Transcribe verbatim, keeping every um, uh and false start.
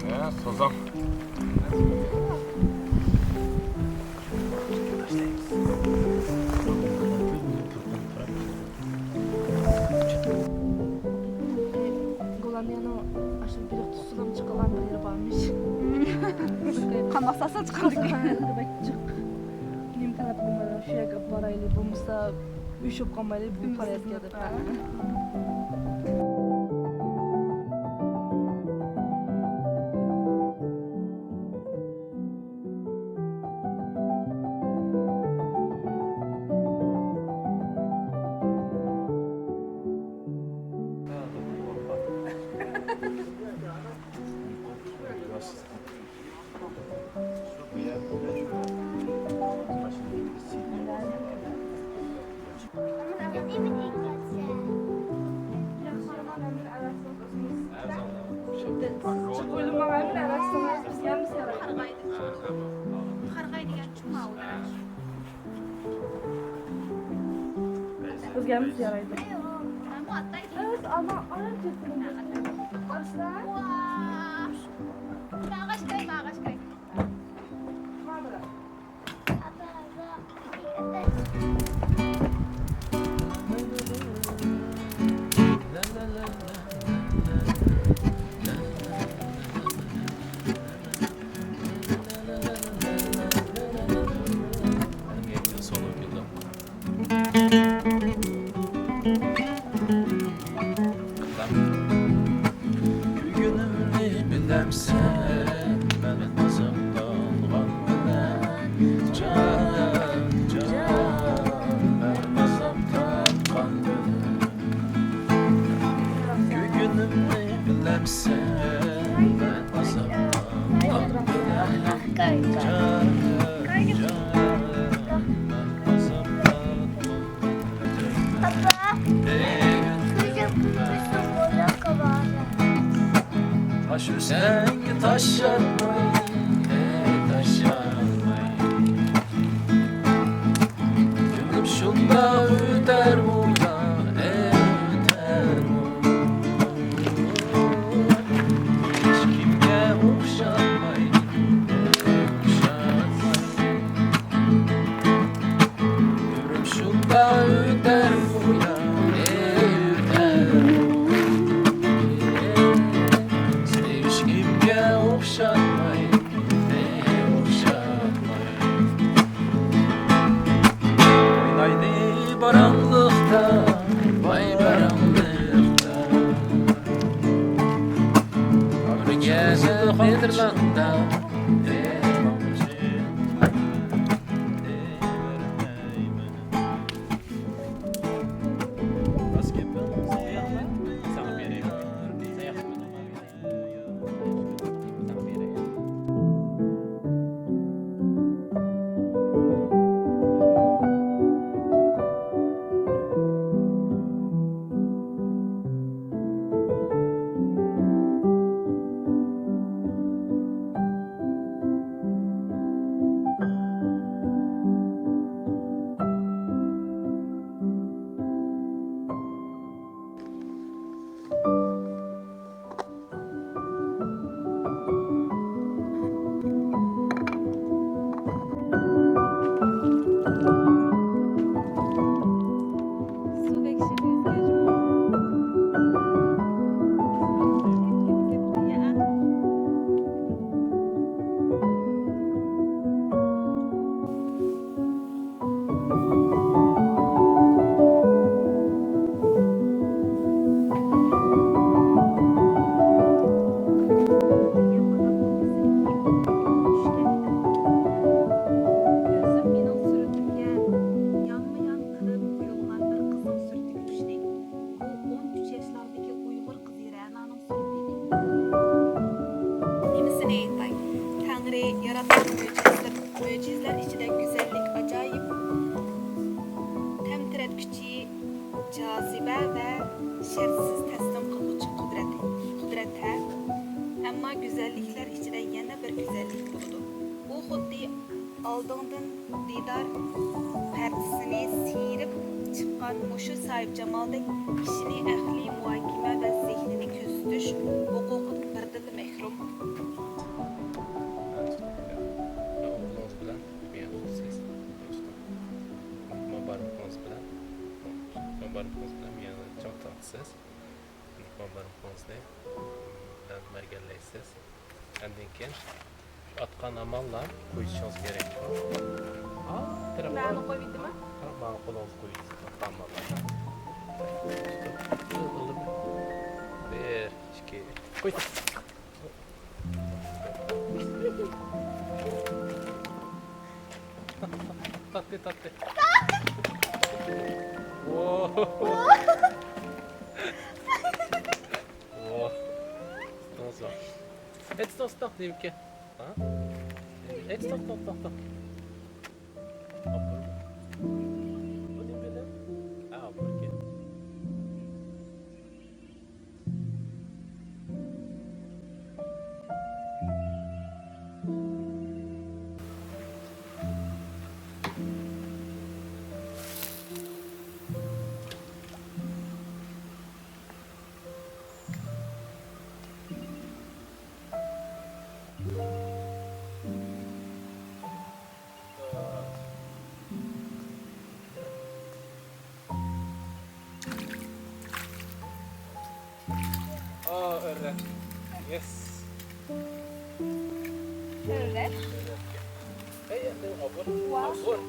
ھە، سازاڭ. گوللاندىيەنىڭ ئاشۇ بېلىق تۇتسىلا چىقىدىغان بىر يېرى بارمىش. قاماق سالسا چىقىدىكەن. بەك جىق. نېمە تەلەپ قىلمايدۇ، شۇ يەرگە ئاپىرايلى، بولمىسا ئۆچۈپ قالمايلى، بۇ پاراتكە دەپ. قارىغاي دېگەن چوڭ ئاۋۇ. بىزگە ھەممىسى يارايدۇ. مەنمۇ ئاتلايدۇ. ئەمەس، ئانا، ئانا چېتىنى. ئارسلان. ۋاا. ماغاش كاي، ماغاش كاي. كۆيگىنىمنى بىلەمسەن، مەن ئازابلانغان بىلەن، جان، جان، مەن ئازاب تارتقان بىلەن. كۆيگىنىمنى بىلەمسەن، مەن ئازابلانغان بىلەن، جان، جان، مەن ئازابلانغان بىلەن. ئاپا، كۆزۈم قىپقىزىل بولۇپ قالدى. ئاشۇ سەنگە تاشلانماي، ئەي، تاشلانماي. كۈنۈم شۇنداق ئۆتەرمۇ يا، ئەي، ئۆتەرمۇ؟ ھېچكىمگە ئوخشاتماي، ئوخشاتماي. ئۆمرۈم شۇنداق ئۆتەرمۇ يا، ئەي، ئۆتەرمۇ؟ ھېچكىمگە ئوخشاتماي، ئوخشاتماي. ئوينايلى باراڭلىقتا، ۋاي باراڭلىقتا. بىر گەزىت خاتىرىلەڭدە. مۆجىزىلەر، مۆجىزىلەر ئىچىدە گۈزەللىك ئاجايىپ، تەمتىرەتكۈچى جازىبە ۋە شەرتسىز تەسلىم قىلغۇچى قۇدرەت، قۇدرەت ھە. ئەمما گۈزەللىكلەر ئىچىدە يەنە بىر گۈزەللىك بولىدۇ. ئۇ خۇددى ئالدىڭدىن دىدار پەردىسىنى سىيرىپ چىققان مۇشۇ ساھىبجامالدەك كىشىنى ئەقلىي مۇھاكىمە ۋە زېھنىنى كۆزىتىش ھوقۇقىدىن بىردىنلا مەھرۇم. ئوغلىڭىز بىلەن مېنى تۇتىسىز. ماڭا بارمىقىڭىز بىلەن، ماڭا بارمىقىڭىز بىلەن مېنى چىڭ تارتىسىز. ماڭا بارمىقىڭىزنى بىلەن مەرگەنلەيسىز. ئاندىن كېيىن شۇ ئاتقان ئاماللار قويۇشىڭىز كېرەك. ئا، تېرەپ مانا قويۇۋېتىمەن. ھە، مانا قولىڭىزغا قويۇڭ. ئاتقان ئاماللار. بىر، ئىككى، ئۈچ. قوي. تارتتى، تارتتى. ۋوو. ۋوو. توڭسا. ھەيت، توڭسا، توڭ، دېمىكى. ھا؟ ھەيت، توڭ، توڭ، توڭ، توڭ. بۇ نېمە بىلەن؟ ھا، بۇ ئىكەن. ئا، ئۆرە. يېس. ئۆرە. ئۆرە. ھەي، ئەمدى ئابۇر. ۋاھ. ئابۇر.